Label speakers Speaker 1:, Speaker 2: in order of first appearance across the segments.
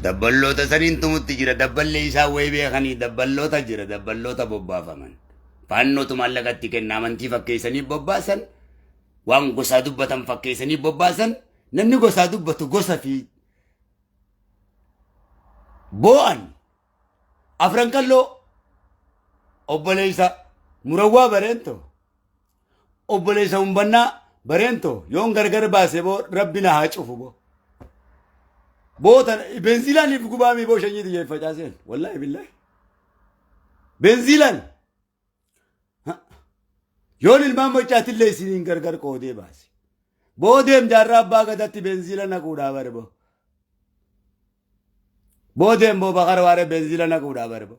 Speaker 1: Dabballoota saniin tumutti jira. Dabballee isaan wayii beekanii dabballoota jira. Dabballoota bobbaafaman. Faannootu maallaqatti kenna amantii fakkeessanii bobbaasan. Waan gosaa dubbatan fakkeessanii bobbaasan. Namni gosaa dubbatu gosa fi boo'an. Afran qalloo obboleessa murawwaa bareento obboleessa humbannaa bareento yoon gargar baase boo rabbi na haa cufu boo. Boota benzilaan if gubaamii boo shanyii xiyya facaaseen wallaahi billaahi. Benzilaan yoon ilmaan maccaatillee isiniin gargar qoodee baase. Boodeem jaarraa abbaa gadaatti benziila naquudhaa bare boo. Boodeem boo bakar waaree benziila naquudhaa bare boo.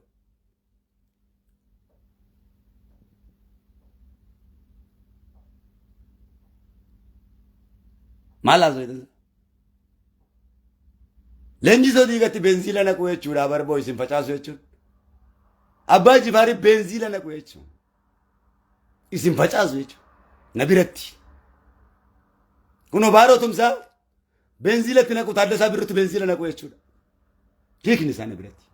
Speaker 1: Maal haasoftan? Leenjisoo diigatti benziila naquu jechuudha barboo isin facaasu jechuun. Abbaa Jifaarii benziila naqu jechuun. Isin facaasu jechuudha. Na biratti. Kunoo baaroo tumsaa benziilatti naqu Taaddasaa Birrutti benziila naqu jechuudha. Hiikni isaa na biratti.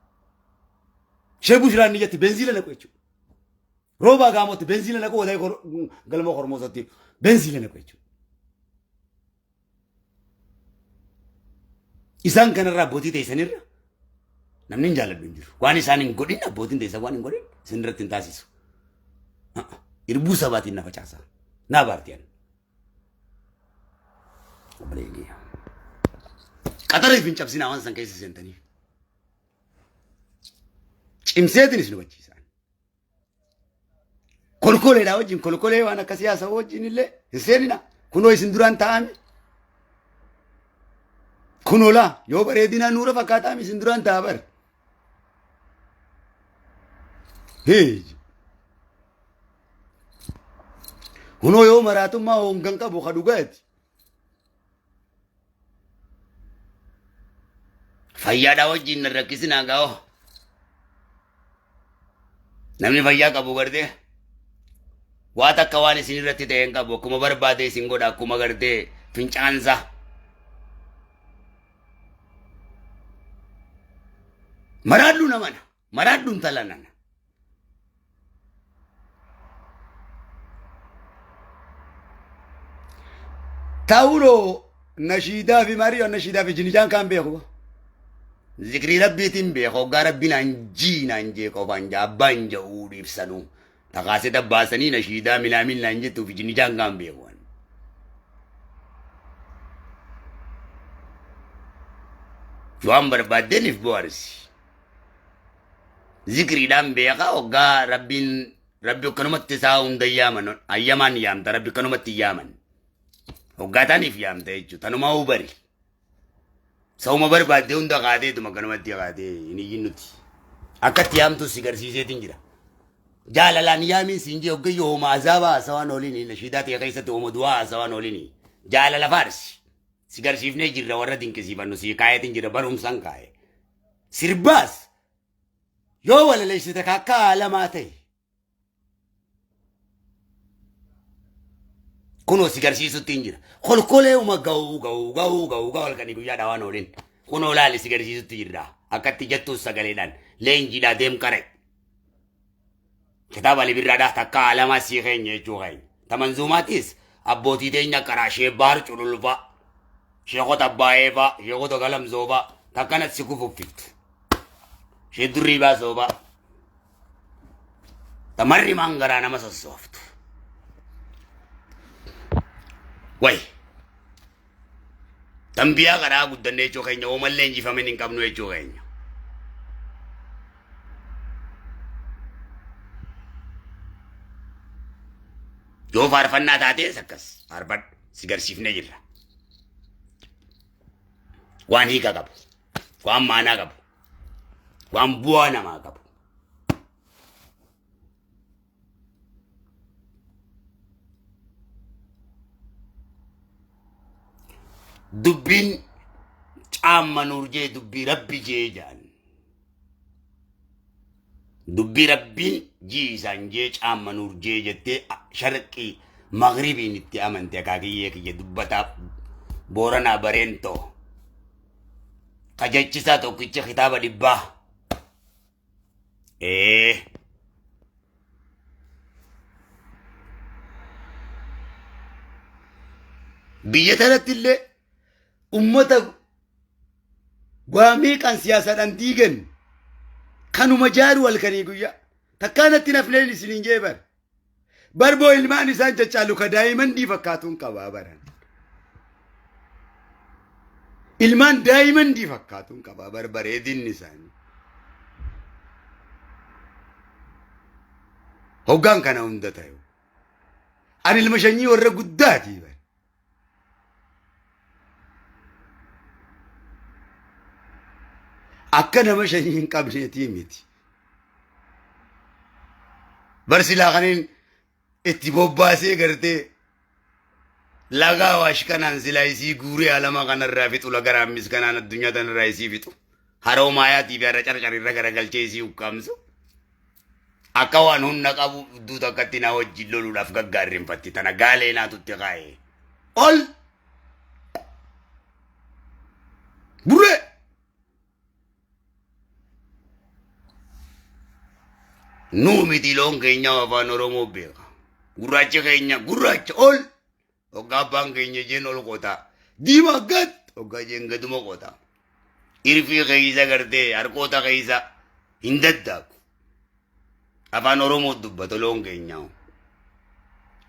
Speaker 1: Shee Bushraan niyyatti benziila naqu jechuudha. Roobaa gaamootti benziila naqu wadaa galma hormoosatti benziila naqu jechuudha. Isaan kanarraa abbootii teessanirra namni hin jaalladhu hin jiru. Waan isaan hin godhin abbootiin teessan waan hin godhin isin irratti hin taasisu. Irbuu sabaatiin na facaasa. Na abaarti ani. Qaxariif hin cabsinaa waan san keessa seentanii. Cimseetiin isin hubachiisa. Kolkoleedhaa wajjin kolkolee waan akkasii haasa'u wajjin illee hin seenina. Kunoo isin duraan taa'ame. Kunoo laa yoo bareedinaa nuura fakkaataame isin duraan taa'a bar. Hee. Kunoo yoo maraatummaa hongan qabu ka dhugaati. Fayyaadhaa wajjin na rakkisinaa gaa'oo. Namni fayyaa qabu gartee waa takka waan isin irratti ta'e hin qabu akkuma barbaade isin godha akkuma gartee fincaansa. Maraadhu namana maraadhu intala nana. Ta'uroo nashiidaa fi marii nashiidaa fi jinijaan kaan beeku. Zikrii rabbiitiin beeku hoggaa rabbiin naan jii naan jee qofaan jaa abbaan ja'uu dhiibsanuu. Takaasee dabbaasanii nashiidaa minaamin naan jettuu fi jinijaan kaan beeku. Waan barbaaddeen if bohaarsi. Zikriidhaan beeka hoggaa rabbiin rabbi akkanumatti isaa hunda yaaman ayyamaan yaamta rabbi akkanumatti yaaman. Hoggaa taaniif yaamta jechuudha. Tanumaa hubari. Sauma barbaadde hunda kaateetuma akkanumatti kaatee hin iyyin nuti. Akkatti yaamtu si garsiiseetiin jira. Jaalalaan yaamiin siin jee hoggayyoo hooma azaabaa haasawaan oolini nashiidaa ta'e keessatti hooma du'aa haasawaan oolini. Jaalala faarsi. Si garsiifnee jirra warra dinqisiifannu sii kaayeetiin jira barumsaan kaaye. Sirbaas yoo walaleessite ka akka aalamaa ta'e kunoo si garsiisutti hin jira. Kolkolee uma ga'uu ga'uu ga'uu ga'uu ga'uu halkanii guyyaa dhawaan oolin. Kunoo laali si garsiisutti jirra. Akkatti jettuus sagaleedhaan leenjiidhaa deem qare. Kitaaba Ali Birraadhaa takka aalamaa sii keenya jechuu keenya. Ta manzuumaatis abbootii teenya qaraa sheebbaar cululfaa. Sheekota Abbaayee faa, sheekota Galamsoo faa, takkanatti si kufuffiftu. Shee durrii baasoo faa. Ta marri maan garaa nama sossooftu. Wayi. Tambiyaa karaa guddanne jechuu keenya oomallee injifamin hin qabnu jechuu keenya. Yoo faarfannaa taatees akkas faarfadhu si garsiifnee jirra. Waan hiika qabu, waan maanaa qabu, waan bu'aa namaa qabu. Dubbiin caamma nuur jee dubbii rabbi jee jedhan. Dubbii rabbiin jii isaan jee caamma nuur jee jettee sharqii magribiin itti amante akaakiyyee kiyya dubbataa booranaa bareentoo. Kajachisaa tokkicha kitaaba dhibbaa. Ee. Biyya tanatti illee ummata waa meeqaan siyaasaadhaan diigan kanuma jaaru halkanii guyyaa. Takkaa natti nafneen isiniin jee bar. Barboo ilmaan isaan caccaalu ka daa'imandii fakkaatuun qabaa baran. Ilmaan daa'imandii fakkaatuun qabaa bar bareedinni isaanii. Hoggaan kana hunda ta'e. Ani ilma shanyii warra guddaati bar. Akka nama shanyii hin qabneetii miti. Bar silaa kaniin itti bobbaasee gartee laga Awaash kanaan silaa isii guuree alama kanarraa fixu laga Raammis kanaan addunyaa tanarraa isii fixu. Haroo maayaatii fi har'a carcarirra garagalchee isii ukkaamsu. Akka waan humna qabu iddoo takkatti na wajjin loluudhaaf gaggaarrinfatti tana gaalee naatutti kaa'e. Ol! Burree! Nuu miti loon keenya afaan Oromoo beeka. Gurraachi keenya gurraacha ol! Hoggaa abbaan keenya jeen ol qotaa. Diimaa gad! Hoggaa jeen gaduma qotaa. Irfii keessa gartee harkoota keessa hin daddaaku. Afaan Oromoo dubbata loon keenya.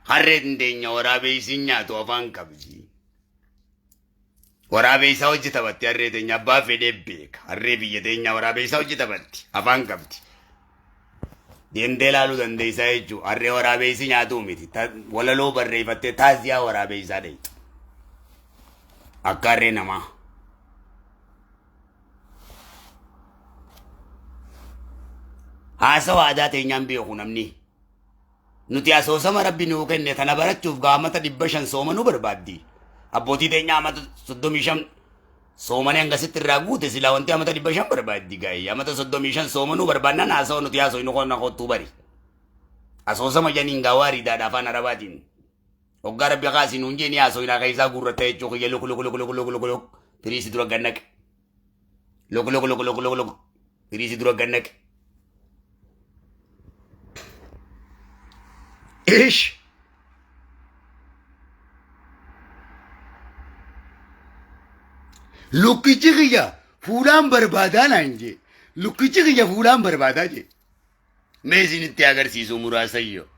Speaker 1: Harreen teenya waraabeessi nyaatu afaan qabdi. Waraabeessaa hojii taphatti harree teenya abbaa fedhee beeka. Harree biyya teenya waraabeessaa hojii taphatti afaan qabdi. Deemtee ilaaluu dandeessaa jechuudha. Harree waraabeessi nyaatuu miti. Walaloo barreeffattee taaziyaa waraabeessaa dheeytu. Akka harree namaa. Haasawa aadaa teenyaan beeku namni. Nuti asoosama rabbi nuu kenne tana barachuuf gaamata 500 soomanuu barbaaddi. Abbootii teenya amata 35 soomanii hangasitti irraa guute silaa wanti amata 500 barbaaddi gaa'ee. Amata 35 soomanuu barbaannaan haasawa nuti haasofnu qonna kottuu bari. Asoosama janiin gaa waariidaadha afaan arabaatiin. Hoggaa rabbi kaasii nuun jee ni haasofnaa keessaa guurratta jechuu kiyya luk luk luk luk luk luk luk firiisi dura gannaqe. Luk luk luk luk luk luk firiisi dura gannaqe. Ish. Lukkichi kiyya fuudhaan barbaadaa naan jee. Lukkichi kiyya fuudhaan barbaadaa jee. Mee isinitti agarsiisu muraasayyoo.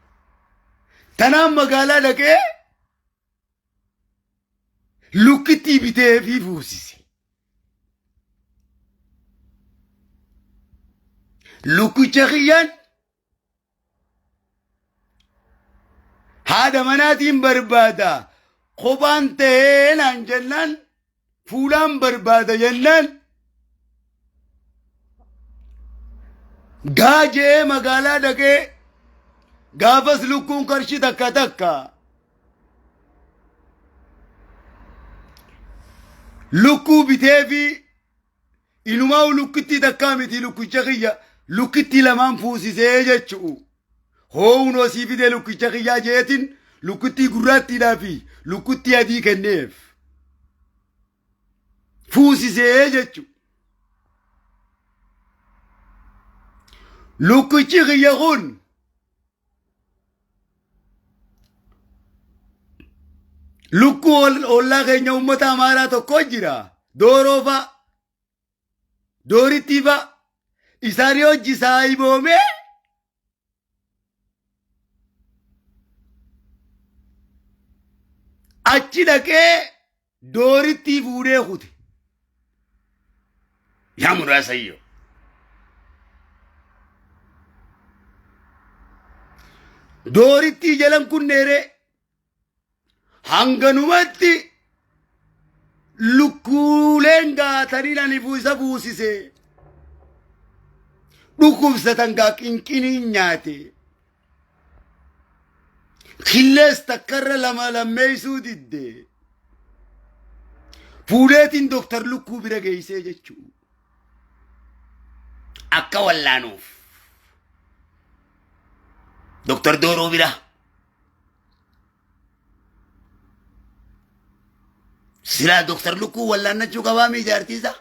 Speaker 1: Tanaan magaalaa dhaqee lukkittii bitee fi fuusise. Lukkicha kiyyaan haadha manaatiin barbaada. Kophaan ta'ee naan jennaan fuulaan barbaada jennaan gaajee magaalaa dhaqee gaafas lukkuun qarshii takka takka lukkuu bitee fi inumaa lukkittii takkaa miti lukkicha kiyya lukkittii lamaan fuusisee jechu'u. Ho'uun sii fidee lukkicha kiyyaa jeetiin lukkittii gurraattiidhaa fi lukkittii adii kenneef. Fuusisee jechu. Lukkichi kiyya kun lukkuu ollaa keenya uummata Amaaraa tokko jira. Dooroo fa'a. Doorittii fa'a. Isaanii hojii saahiboomee achi dhaqee doorittii fuudhee kute. Yaa muraasayyoo. Doorittii jalan kunneeree hanganumatti lukkuuleen gaatanii ani isa fuusise. Dhukkubsatan gaa qinqiniin nyaate. Killees takkarra lama lammeessuu didde. Fuudheetiin Dooktar Lukkuu bira geessee jechuudha. Akka wallaanuuf. Dooktar Dooroo bira. Silaa Dooktar Lukkuu wallaannachuu qabaa mii jaartiisa?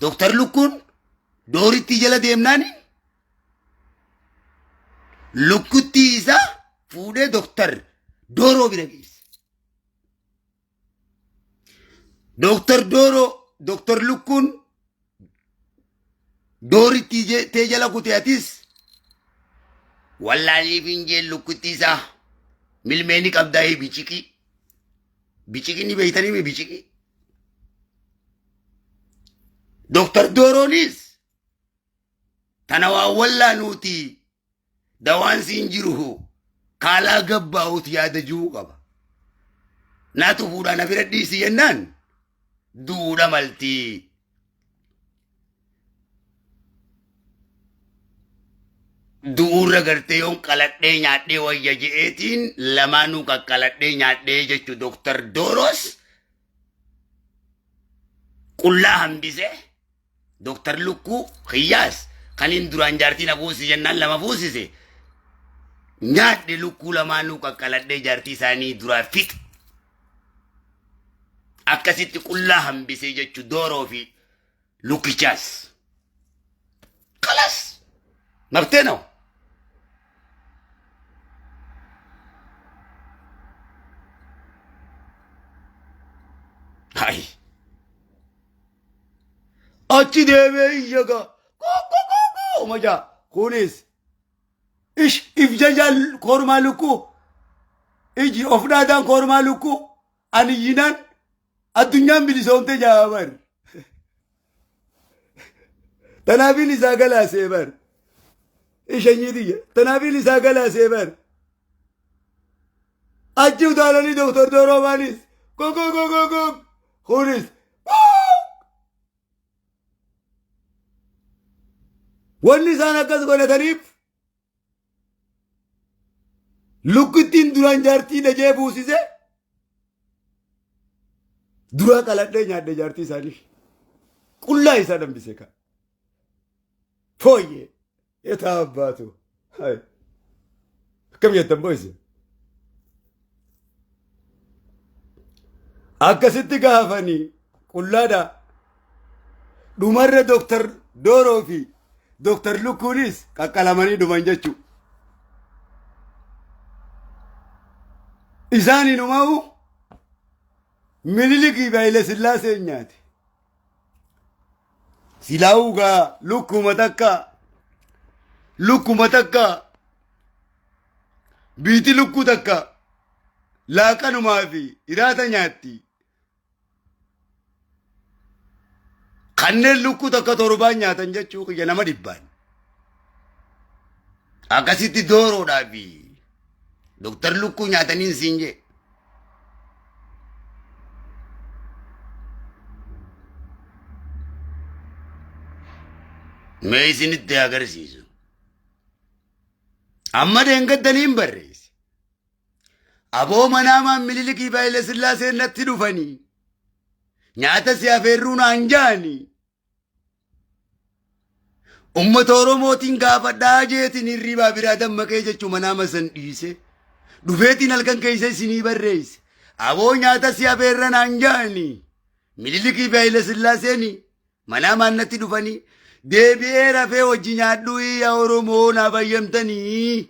Speaker 1: Dooktar Lukkuun doorittii jala deemnaani lukkuttii isaa fuudhee Dooktar Dooroo bira geesse. Dooktar Dooroo Dooktar Lukkuun doorittii tee jala kute atis wallaaliif hin jeen lukkuttii isaa milmee ni qabdaa biciqii. Biciqii ni beeytanii mi biciqii? Dooktar Dooroonis tana waan wallaanuuti dawaan siin jiru kaalaa gabbaa'uuti yaada jiru qaba. Naatu fuudhaa na bira dhiisi jennaan duudha maltii. Du'uurra gartee yoon qaladhee nyaadhee wayya je'eetiin lamaanuu qaqqaladhee nyaadhee jechu Dooktar Dooros qullaa hambise Dooktar Lukkuu Kiyyaas kaniin duraan jaartii na fuusise jennaan lama fuusise nyaadhe lukkuu lamaanuu qaqqaladhee jaartii isaanii duraa fixe. Akkasitti qullaa hambisee jechu Dooroo fi Lukkichaas. Kalas መብቴ ነው። Hay. Achi deemee iyya gaa. Kukkuu maja. Kunis ish if jajaan kormaa lukkuu. Iji of dhaadaan kormaa lukkuu. Ani iyyinaan addunyaan bilisoomte jaa bar. Tanaafiin isaa galaasee bar. Ishanyii tiyya. Tanaafiin isaa galaasee bar. Achi utaalanii Dooktar Dooroomaanis kokokokokok kunis wanni isaan akkas godhataniif lukkittiin duraan jaartii dajee buusise duraa qaladhee nyaadhe jaartii isaanii qullaa isaa dambise ka fooyyee etaa abbaatu akkam jettan boyse akkasitti gaafanii qullaadha dhumarra Dooktar Dooroo fi Dooktar Lukkuunis qaqqalamanii dhuman jechuu. Isaan inumaa'u Minilikii fi Haile Sillaaseen nyaate. Silaa'uu gaa lukkuma takka lukkuma takka biiti lukkuu takka laaqanumaa fi iraata nyaatti. Kanneen lukkuu takka torbaan nyaatan jechuu kiyya nama dhibbaan. Akkasitti dooroodhaa fi Doktar Lukkuu nyaatanii siin jee. Mee isinitti agarsiisu. Amma deengaddaniin barreesse. Aboo manaamaan Minilikii fi Haile Sillaaseen natti dhufanii nyaata si afeerruu naan ja'anii ummata Oromootiin gaafadhaa jeetiin hirribaa biraa dammaqee jechuu manaama san dhiise dhufeetiin halkan keessa isinii barreesse. Aboo nyaata si afeerra naan ja'anii Minilikii fi Haile Sillaaseen manaamaan natti dhufanii deebi'ee rafee hojii nyaadhuu yaa Oromoo naaf hayyamtanii.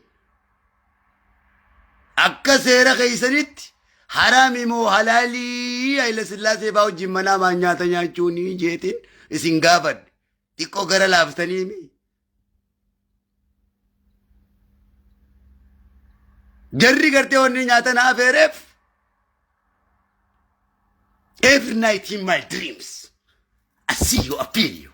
Speaker 1: Akka seera keessanitti haraami moo halaalii Haayila Sillaasee fa'aa wajjin manaa maan nyaata nyaachuun jeetiin isin gaafadhe. Xiqqoo gara laaftanii mi? Jarri gartee wanni nyaata na afeereef every night in my dreams I see you, I feel you.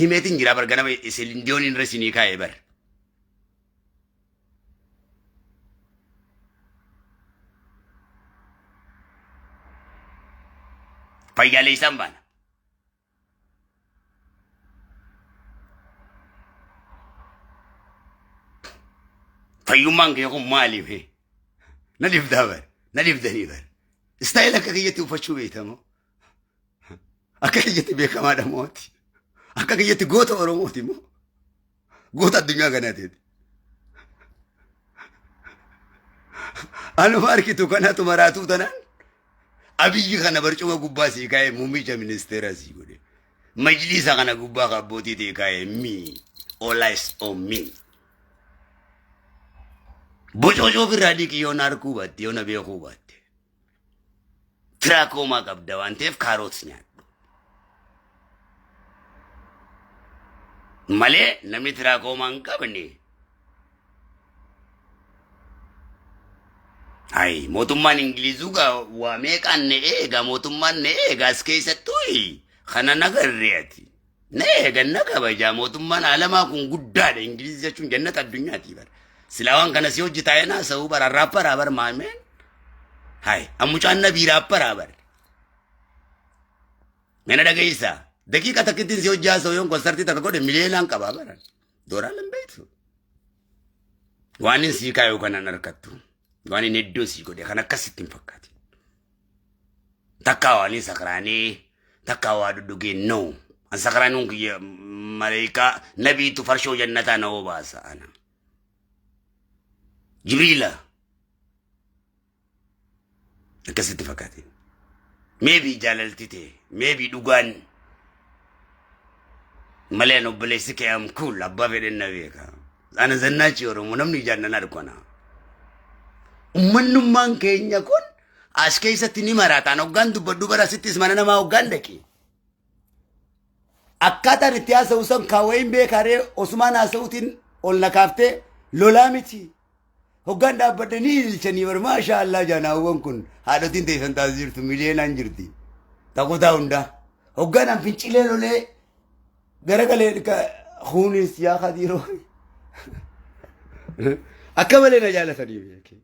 Speaker 1: Himeetiin jira bar ganama isin diyoon irra isinii kaa'e bar. Fayyaalee isaan baana. Fayyummaan kee kun maaliif? Na dhibdaa bar. Na dhibdanii bar. Istaayila akka kiyyatti uffachuu beektamoo? Akka kiyyatti beekamaadha mooti. Akka kiyyatti goota Oromooti moo? Goota addunyaa kanaati. Anuma arkitu kanatu maraatuu tanaan. Abiyyi kana barcuma gubbaa sii kaa'e, muummicha ministeera sii godhe. Majliisa kana gubbaa ka abbootii ta'e kaa'e me. All eyes on me. Bococoo ofirraa dhiqi yoo na arguu baatte, yoo na beekuu baatte. Tiraakoomaa qabda waan ta'eef kaaroot nyaadhu. Malee namni tiraakoomaa hin qabne. Hayi, mootummaan Ingilizuu gaa waa meeqaan na eega, mootummaan na eega as keessattuu kana nagarree ati. Na eegan, na kabajaa. Mootummaan alamaa kun guddaadha. Ingilizii jechuun jannata addunyaati bara. Silaa waan kana si hojii taa'ee naasa'uu bara raapparaa bar maameen. Hayi, ammucaan nabii raapparaa bar. Mena dhageessaa. Daqiiqa takkittiin si hojii haasa'u yoon konsartii takka godhe miliyoonaan qabaa bara. Dooraan hin beektu. Waan hin sii kaayuu kanan harkattu. Waan hin iddoo sii godhe kan akkasitti hin fakkaati. Takkaa waan hin sakraanee, takkaa waa dhudhugee, no. An sakraanuun kiyya maleekaa nabiitu farshoo jannataa na obaasa ana. Jibriila. Akkasitti fakkaate. Maybe jaalalti ta'e, maybe dhugaan malee an obboleessi kee am cool, abbaa fedhen na beeka. Ana zannaachi Oromoo namni ijaan nan argu ana. Ummannummaan keenya kun as keessatti ni maraata. An hoggaan dubbadhu bara asittis mana namaa hoggaan dhaqe. Akkaataan itti haasa'u san kaawwayin beekaaree osumaan haasa'uutiin ol na kaaftee lolaa miti. Hoggaan dhaabbadhe ni ililchanii bar, maashaa Allah jaanaawwan kun haadhotiin teessan taas jirtu miliyoonaan jirti. Takutaa hundaa. Hoggaan an fincilee lolee garagalee kunis yaa kadiiroo. Akka malee na jaalatanii beekee.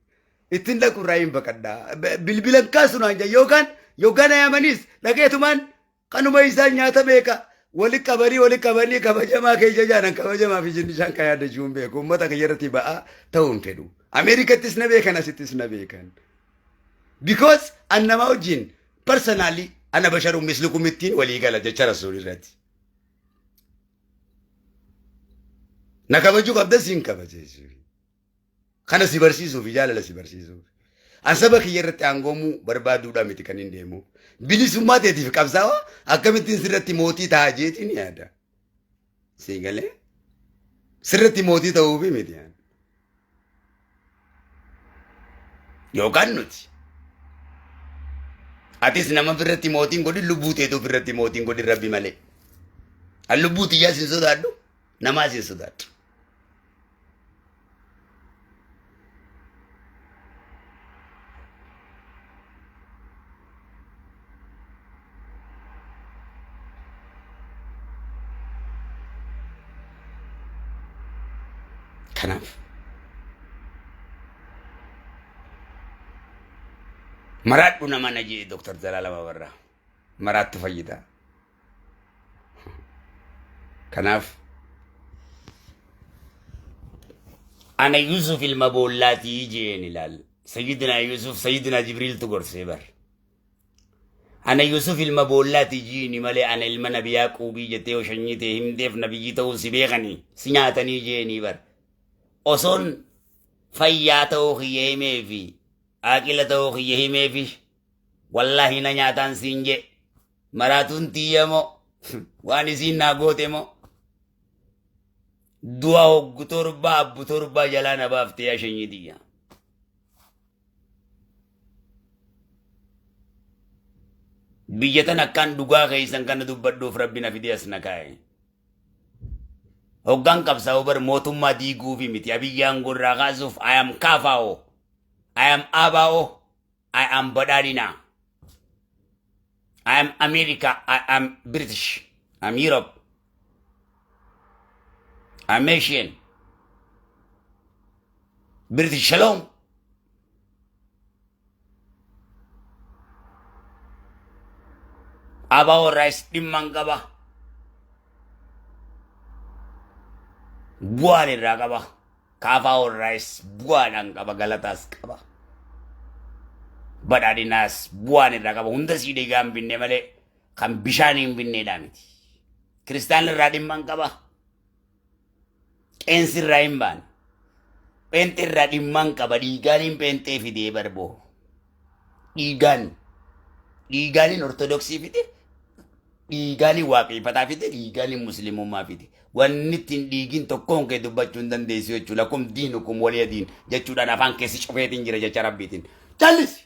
Speaker 1: Ittiin dhaqu irraa hin baqadhaa. Bilbilan kaasu naan jedhan yookaan yookaan ayaamanis dhaqeetumaan kanuma isaan nyaata meeqa wali qabanii wali qabanii kabajamaa keessa jaanan kabajamaa fi jinni isaan kan yaadachuu hin beeku. Uummata kiyya irratti ba'aa ta'uu hin fedhu. Ameerikattis na beekan, asittis na beekan. Because an nama wajjin personally ana basharuun mislukum ittiin walii gala jecha rasuul irratti. Na kabajuu qabda, siin kabaja jechuudha. Kana si barsiisuuf, jaalala si barsiisuuf. An saba kiyya irratti aangoomuu barbaaduudhaa miti kan hin deemu. Bilisummaa teetiif qabsaa'aa akkamittiin sirratti mootii ta'a jeetiin yaada. Sii galee? Sirratti mootii ta'uufi miti. Yookaan nuti. Atis nama ofirratti mootiin godhin, lubbuu teetu ofirratti mootiin godhin rabbi malee. An lubbuu tiyyaas hin sodaadhu, namaas hin sodaadhu. Kanaaf maraadhu nama na jee Dr. Zalaalam Abarraa maraattu fayyidaa. Kanaaf ana Yusuf ilma boollaatii jeen ilaal. Sayyidina Yusuf Sayyidina Jibriiltu gorsee bar. Ana Yusuf ilma boollaati jiini malee ana ilma nabi Yaaquubii jettee yoo shanyii ta'e himteef nabiyyii ta'uu si beekanii si nyaatanii jeenii bar. Osoon fayyaa ta'uu kiyya himee fi aaqila ta'uu kiyya himee fi wallaahi na nyaataan siin jee. Maraatuun tiyya moo waan isiin naa goote moo du'a hoggu torba abbu torba jalaa na baaftee yaa shanyii tiyya. Biyya tan akkaan dhugaa keessan kana dubbadhuuf rabbi na fidee as na kaa'e. Hoggaan qabsaa'u bar mootummaa diiguufi miti, Abiyyi aangoo irraa kaasuuf. I am KFO. I am ABO. I am Badhaadhinaa. I am America. I am British. I am Europe. I am Asian. British Shalom. ABO irraas dhimma hin qaba. Bu'aan irraa qaba. KFO irraas bu'aadhaan qaba, galataas qaba. Badhaadhinaas bu'aan irraa qaba. Hunda sii dhiigaa hin binne malee kan bishaan hin binneedhaa miti. Kiristaanni irraa dhimma hin qaba. Qeensi irraa hin baane. Pheenxee irraa dhimma hin qaba. Dhiigaan hin pheenxee fidee barboo. Dhiigaan. Dhiigaaniin Ortodoksii fide, dhiigaaniin waaqeffataa fide, dhiigaaniin muslimummaa fide. Wanni ittiin dhiigin tokkoon kee dubbachuu hin dandeessu jechuudha. Lakum diinukum waliya diin jechuudhaan afaan keessi cufeetiin jira jecha Rabbiitiin. Callisi!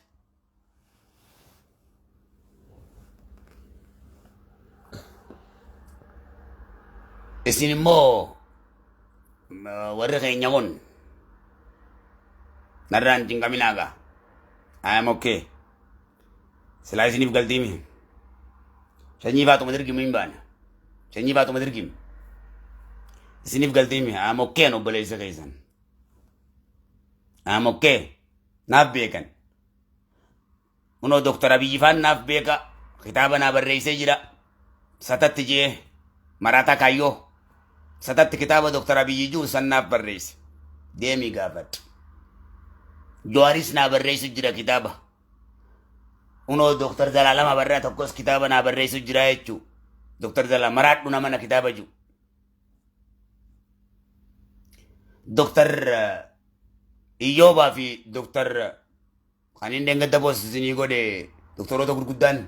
Speaker 1: Isin immoo warri keenya kun narraa hin cinqaminaa gaa. I am okay. Silaa isiniif galtiimi. Sanyii Faaxuma Dirgimu hin baana. Sanyii Faaxuma Dirgimu. Isiniif galtiimi. I am okay an obboleessa keessan. I am okay. Naaf beekan. Kunoo Dr. Abiyyi faan naaf beeka. Kitaaba naa barreessee jira. Satatti jee maraataa kaayyoo. Satatti kitaaba Dr. Abiyyi jiru san naaf barreesse. Deemii gaafadhu. Jawaaris naa barreessu jira kitaaba. Kunoo Dr. Zalaalam Abarraa tokkos kitaaba naa barreessu jira jechuu. Dr. Zalaalam maraadhu nama na kitaaba jiru. Dr. Iyyoobaa fi Dr. Kan inni dheengadda boos isinii godhe doktoroota gurguddaan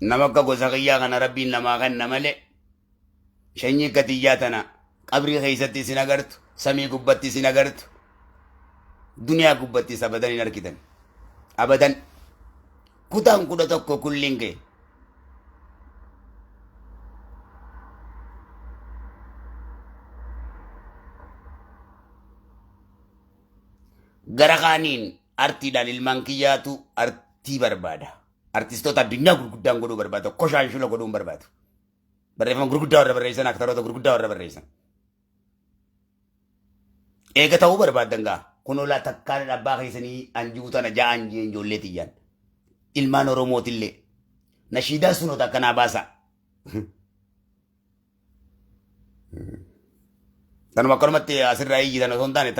Speaker 1: nama akka gosa kiyyaa kana rabbiin namaa kenna malee shanyii akka tiyyaa tana qabrii keessatti isin agartu, samii gubbatti isin agartu, duniyaa gubbattis abadan hin argitan. Abadan kutaan 11 kulliin kee. Gara kaaniin artiidhaan ilmaan kiyyaatu artii barbaada. Artistoota addunyaa gurguddaan godhuu barbaada. Koshaan shula godhuu hin barbaadu. Barreeffama gurguddaa warra barreessan, aktaroota gurguddaa warra barreessan. Eega ta'uu barbaaddan gaa kunoo laa takkaan abbaa keessanii anjuu tana ja'an jeen ijoollee tiyyaan. Ilmaan Oromootillee. Nashiidaa sunota akkanaa baasa. Tanuma akkanumatti asirraa iyyitan osoo hin taane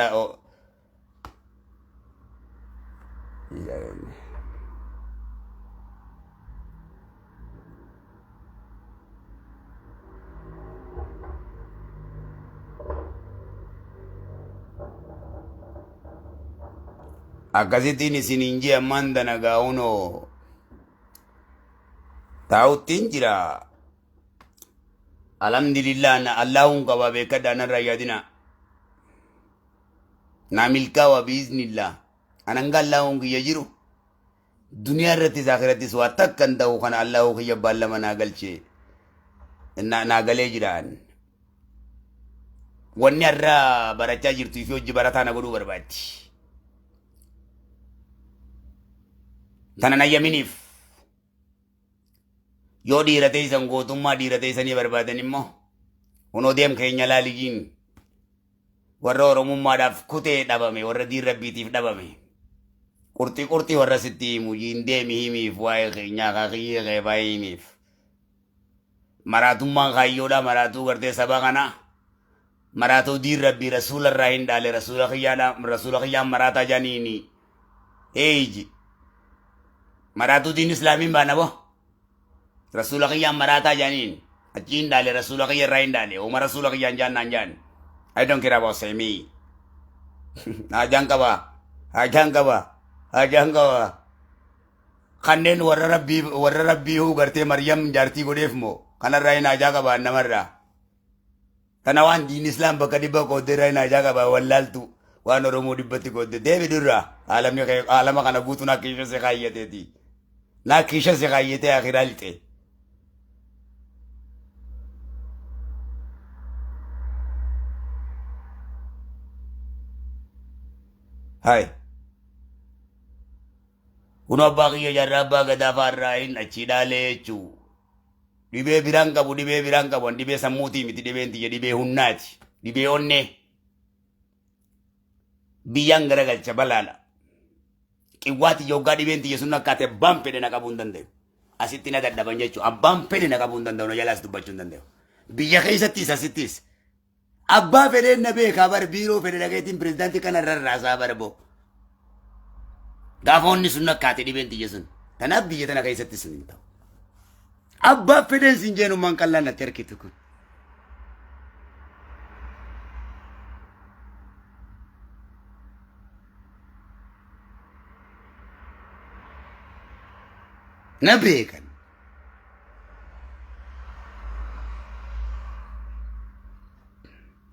Speaker 1: akkasittiin isin hin jee ammaan danagaa hunoo taa'uttiin jira. Alhamdulillah na Allahun qaba beekadhaa narraa yaadina. Naa milkaawa biiznillah. An hanga Allahun kiyya jiru duniyaa irrattis akhirattis waa takka hin ta'u kana Allahu kiyya baallama naa galche naa galee jiraan. Wanni har'a barachaa jirtu fi hojii barataa na godhuu barbaaddi. Tana nayyaminiif. Yoo dhiira teessan gootummaa dhiira teessanii barbaadan immoo kunoo deem keenya laalijiin warra Oromummaadhaaf kutee dhabame, warra diin rabbiitiif dhabame. Qurxii qurxii warra sitti himu jiin deemi himiif waa'ee keenyaa kaakiyyee kee baay'ee himiif. Maraatummaan kaayyoodhaa maraatuu gartee saba kanaa. Maraatuu diin rabbii rasuula irraa hin dhaale, rasuula kiyyaadha, rasuula kiyyaan maraataa janiini. Eeji. Maraatuu diin islaamiin baana boo. Rasuula kiyyaan maraataa janiin. Achi hin dhaale, rasuula kiyya irraa hin dhaale. Uma rasuula kiyyaan jaan naan jaan. I don't care about say me. Haajaan qaba. Haajaan qaba. Haajaan qaba. Kanneen warra rabbii warra rabbii huu gartee Maryam jaartii godheef moo kanarraa hin haajaa qabaan namarraa. Tana waan diin islaam bakka dhibba qoodde irraa hin haajaa qaba wallaaltu waan Oromoo dhibbatti qoodde deebi durra aalamni kee aalama kana guutuu naa kiisha si kaayyateeti. Naa kiisha si kaayyatee akiraa lixee. Hai. Kun abbaa kiyya jaarraa abbaa gadaa faarraa hin achii dhaalee jechuu. Dhibee biraan qabu, dhibee biraan qabu. An dhibee sammuutii miti, dhibeen tiyya dhibee humnaati. Dhibee onnee. Biyyaan garagalcha balaadha. Qiwwaa tiyya hoggaa dhibeen tiyya sun akkaate abbaan fedhe na qabuu hin danda'u. Asitti na dadhaban jechuudha. Abbaan fedhe na qabuu hin danda'u. Na jalaas dubbachuu hin danda'u. Biyya keessattis asittis. Abbaa fedheen na beekaa bar, biiroo fedhe dhaqeetiin pirezidaantii kana rarraasaa bar boo. Gaafa onni sun akkaate dhibeen tiyya sun. Tanaaf biyya tana keessatti sun hin ta'u. Abbaa fedheen siin jeenummaan qallaan natti harkitu kun. Na beekan.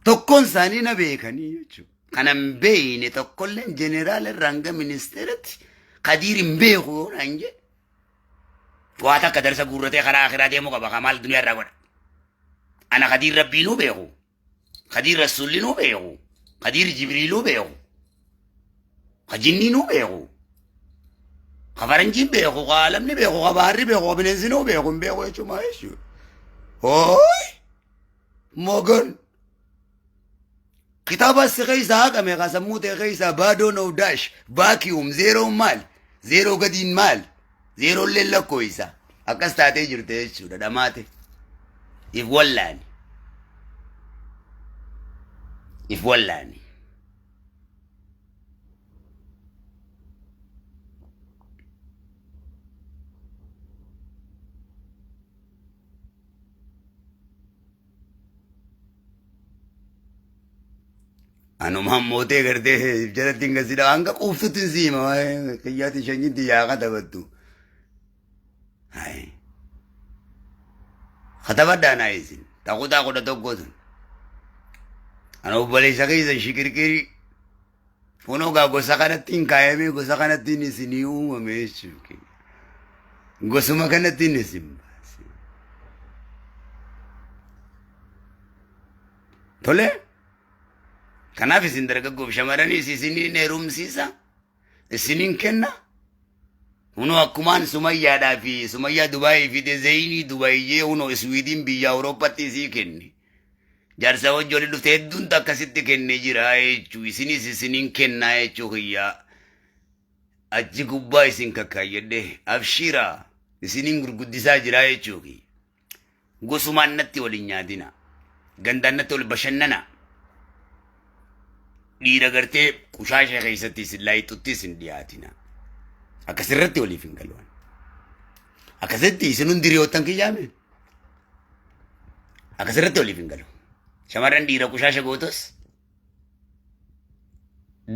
Speaker 1: Tokkoon isaanii na beekanii jechuudha. Kana hin beekne tokkolleen jeneraala irraa hanga ministeeratti Kadiir hin beeku yoo naan jedhe. Waa takka darsa guurratee karaa akiraa deemuu qaba. Kaa maal duniyaa irraa godha. Ana Kadiir Rabbiinuu beeku. Kadiir Rasuullinuu beeku. Kadiir Jibriiluu beeku. Ka jinniinuu beeku. Ka faranjiin beeku. Ka alamni beeku. Ka baharri beeku. Ka bineensinuu beeku. Hin beeku jechuun maal jechuudha. Hooy! Mogon! Kitaaba si keessaa haqame ka sammuu ta'e keessaa baadoo no dash vacuum zeeroon maal zeeroo gadiin maal zeeroon illee lakkoofsa akkas taatee jirte jechuudha dhamaate if wallaani if wallaani. Anumaan mootee gartee jalatti hin gasidha. Hanga quuftutti hin siima. Kiyyaatti shanyitti yaa katabattu. Katabadhaa naa isin. Takutaa 11 tun. Ana obboleessa keessa shikirkirii. Kunoo gaa gosa kanatti hin kaayamee gosa kanatti hin isinii uumame jechuudha. Gosuma kanatti hin isin baase. Tole. Kanaaf isin dargaggoof shamarraniis isiniin heerumsiisa. Isiniin kenna. Kunoo akkumaan Sumayyaadhaa fi Sumayyaa Dubaayii fide Zeyinii Dubaayii kunoo Iswiidiin biyya Awurooppaatti isii kenne. Jaarsa wajji walitti dhufte hedduun akkasitti kenne jira jechuu isinis isiniin kennaa jechuu kiyyaa. Achi gubbaa isin kakkaayyadhe abshiira isiniin gurguddisaa jira jechuu kiyya. Gosumaan natti waliin nyaatina. Gandaan natti wal bashannana. Dhiira gartee qushaasha keessatti isin laayixutti isin dhiyaatina. Akkasirratti waliif hin galuwan. Akkasitti isin hundi hiriyoottan kiyyaame. Akkasirratti waliif hin galu. Shamarran dhiira qushaasha gootus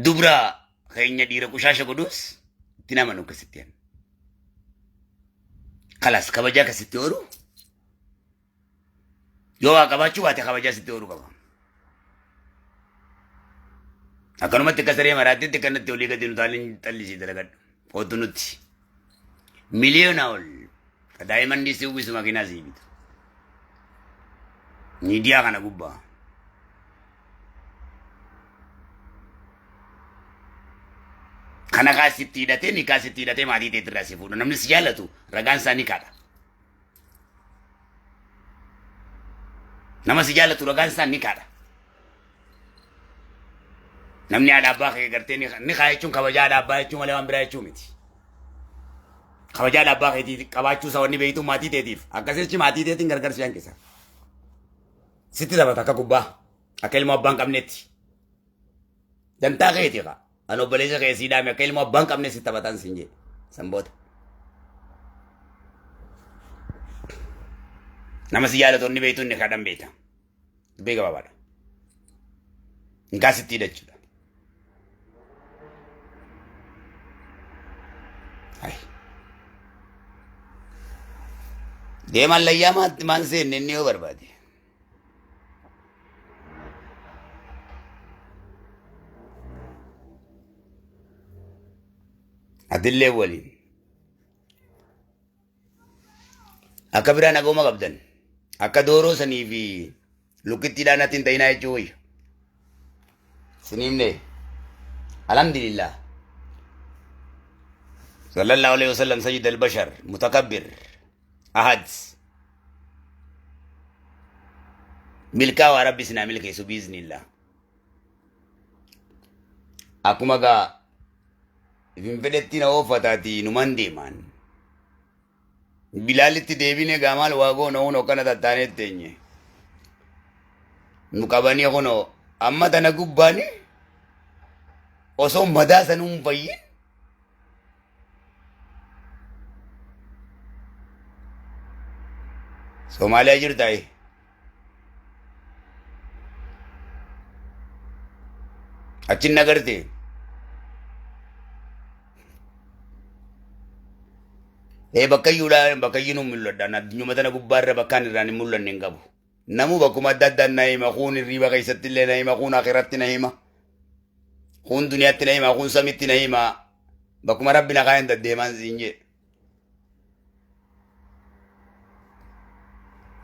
Speaker 1: dubra keenya dhiira qushaasha godhus itti namanu akkasitti. Kalas kabajaa akkasitti horu yoo waa qabaachuu baate kabajaa sitti horu qaba. Akkanumatti akka saree maraattitti kanatti olii gadi nu taalin xallisii dalagadhu. Kootu nutti. Miliyoona ol. Daa'imman si uwwisu makiinaa sii bitu. Miidiyaa kana gubbaa. Kana kaa sitti hidhatee nikaa sitti hidhatee maatii teetirraa si fuudha. Namni si jaallatu ragaan isaa nikaadha. Nama si jaallatu ragaan isaa nikaadha. Namni haadha abbaa kee gartee nikaa jechuun kabajaa haadha abbaa jechuu malee waan biraa jechuu miti. Kabajaa haadha abbaa keetii qabaachuu isaa wanni beektu maatii teetiif. Akkasichi maatii teetiin gargar si hanqisa. Sitti taphata akka kubbaa. Akka ilmoo abbaan qabnetti. Dantaa keeti kaa. An obboleessa kee sii dhaame akka ilmoo abbaan qabne sitti taphatan siin jedhe. San booda. Nama si jaalatu inni beektu inni kadhan beekta. Dubbii gabaabaadha. Nkaa sitti hidhachuudha. Hai. Deemaan layyaa maan seenne inni yoo barbaade. Atillee waliin. Akka biraa nagooma qabdan. Akka dooroo sanii fi lukkittiidhaan natti hin ta'inaa jechuu wayya. Siniimne. Alhamdulillah. Sallallahu alaihi wasallam sayyid al-bashar mutakabbir ahad. Milkaawaa rabbi isin haa milkeessu biiznillah. Akkuma gaa finfedhetti na ooffataatii numan deemaan. Bilaalitti deebine gaa maal waa goona hunoo kana tattaanee teenye. Nu qabanii kunoo amma tana gubbaani osoo madaa sanuu hin fayyin Soomaaliyaa jirtaa? Achin nagarte. Ee bakkayyuudhaa bakkayyuun hin mul'adha. Addunyuma tana gubbaarra bakkaan irraan hin mul'anne hin qabu. Namuu bakkuma adda addaan na hima. Kuun hirriiba keessatti illee na hima. Kuun akhiratti na hima. Kuun duniyaatti na hima. Kuun samitti na hima. Bakkuma rabbi na kaayan deddeemaan siin jee.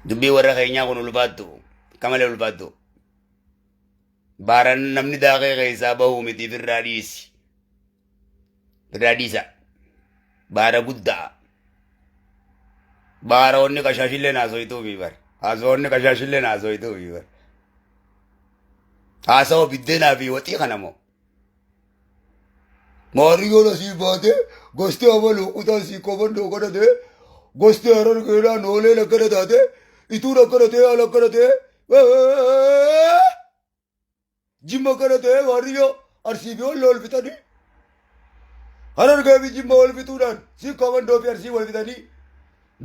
Speaker 1: Dubbii warra keenyaa kun ulfaattu. Akka malee ulfaattu. Baaran namni daakee keessaa bahuu miti firraa dhiisi. Firraa dhiisa. Baara guddaa. Baara onni qashaashillee naasoytuufi bar. Haasawoonni qashaashillee naasoytuufi bar. Haasawa biddeenaa fi waxii kana moo. Maariyyoon asii baatee gosti abaluu kutaa sii kobandoo kana ta'e gosti harargeedhaa nooleen akkana taate ituun akkana ta'e haala akkana ta'e jimma akkana ta'e maariyyoo arsii fi walloo wal fixanii harargee fi jimma wal fixuudhaan sii kobandoo fi arsii wal fixanii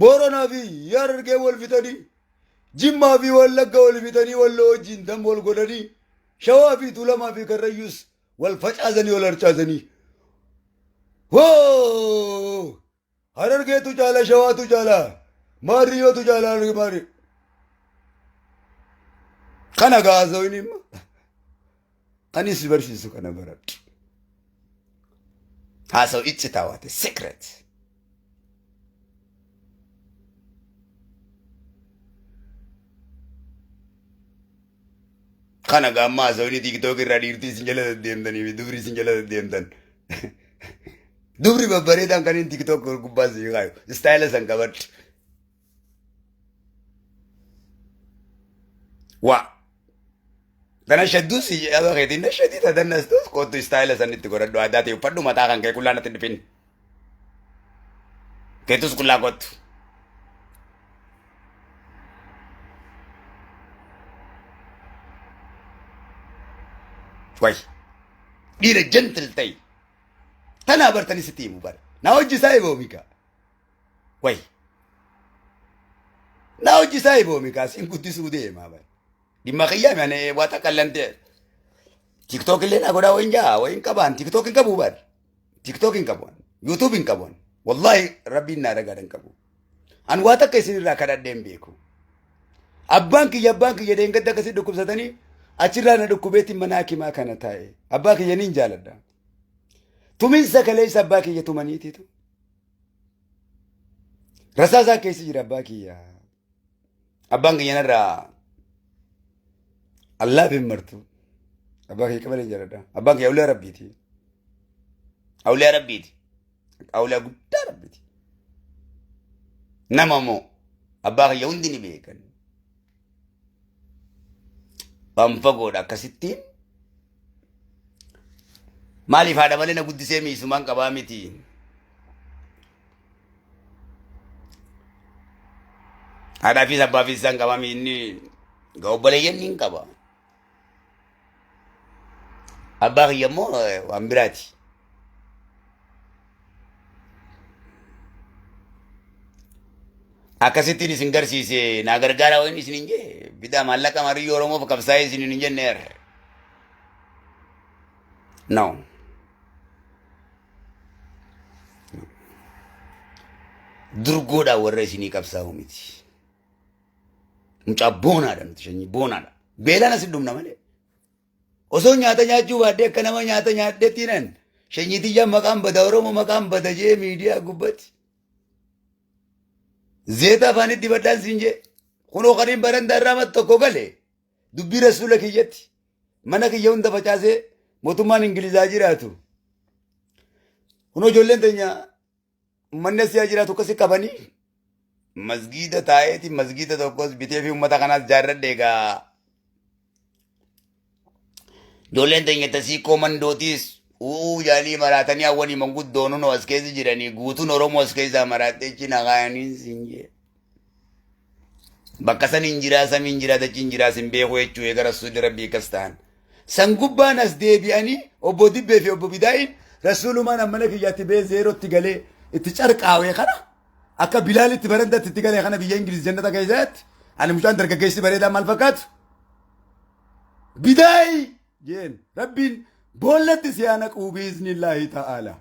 Speaker 1: booranaa fi harargee wal fixanii Jimmaa fi Wallagga wal fixanii Walloo wajjin dam wal godhanii Shawaa fi Tuulamaa fi Karrayyuus wal facaasanii wal harcaasanii. Hoo! Harargeetu caala Shawaatu caala Maariyyootu caala maari. Kana gaasoo inni imma. Kan si barsiisu kana baradhu. Haasa'u iccitaa waate secret. Kana gaamma haasa'u TikTok irraa dhiirtii isin jala deddeemtanii fi dubri isin jala deddeemtan. Dubri babbareedaan kan inni TikTok gubbaa si kaayu. Istaayila san qabadhu. Waa. Tana shadduu si jedhama keetiin na shadii tadannastuus kottu istaayila san itti godhadhu aadaa ta'e uffadhu mataa kan kee qullaa natti hin dhufin. Keetus qullaa kottu. Way. Dhiira gentle ta'e. Tanaa bartanii sitti himu bara. Na hojjisaa eeboomika. Way. Na hojjisaa eeboomika siin guddisuu deemaa bara. Dhimma kiyyaa mi ani waa takka illee TikTok illee na godhaa wayin jaa wayin qabaan TikTok hin qabu bar. TikTok hin qabu. YouTube hin qabu. Wallahi rabbiin naa dhagaadha hin qabu. An waa takka isin irraa kadhadhee hin beeku. Abbaan kiyya deengadda akkasii dhukkubsatanii achirraa na dhukkubeetiin mana hakimaa kana taa'e. Abbaa kiyya niin jaaladha. Tuminsa kaleessa abbaa kiyya tumaniitiitu. Rasaasaa keessa jira abbaa kiyya. Abbaan kiyya narraa Allaaf hin martu. Abbaa kiyya qabalee jaaladha. Abbaan kiyya awliyaa rabbiiti. Awliyaa rabbiiti. Awliyaa guddaa rabbiiti. Nama moo abbaa kiyya hundi ni beekan. Waan fagoodha akkasittiin. Maaliif haadha malee na guddisee miisumaan qabaa miti. Haadhaafis abbaafis isaan qabaa miti inni gaa obboleeyyan ni qaba. Abbaa kiyya immoo waan biraati. Akkasittiin isin garsiise naa gargaaraa wayin isin hin jee bitaa maallaqa mariyyoo Oromoof qabsaa'ee isin hin jenneer. No. Durgoodhaan warra isinii qabsaa'u miti. Mucaa boonaadha nuti shanyii boonaadha. Beelaan asin dhumna malee. Osoo nyaata nyaachuu baadhee akka nama nyaata nyaadheetti nan shanyii tiyyaan maqaan bada Oromoo maqaan bada jee miidiyaa gubbatti. Zeeta afaanitti dibadhaan siin jee. Kunoo kan hin barandaa irraa mat tokko gale dubbii rasuula kiyyatti mana kiyya hunda facaasee mootummaan Ingilizaa jiraatu. Kunoo ijoolleen teenya uummanni asii jiraatu akkasi qabanii masgiida taa'eeti masgiida tokkos bitee fi uummata kanaas jaarradhe egaa. Ijoolleen teenya tasii koomandootiis uuu jaalii maraatanii hawwanii manguddoon hunoo as keessa jiranii guutuun Oromoo as keessaa maraattee cina kaayanii siin jee. Bakka san hin jiraa samiin jiraa dachiin jiraa sin beeku jechuu eega rasuulli rabbii akkas ta'an. San gubbaan as deebi'anii obbo Dibbee fi obbo Bidaa'iin rasuulumaan ammana kiyyaatti bee zeerootti galee itti carqaawee kana akka Bilaalitti barandatti itti galee kana biyya Ingiliz jannata keessatti ani mucaan dargaggeessi bareedaan maal fakkaatu? Bidaa'i jeen rabbiin boollatti si haa naquu biiznillaahi ta'ala.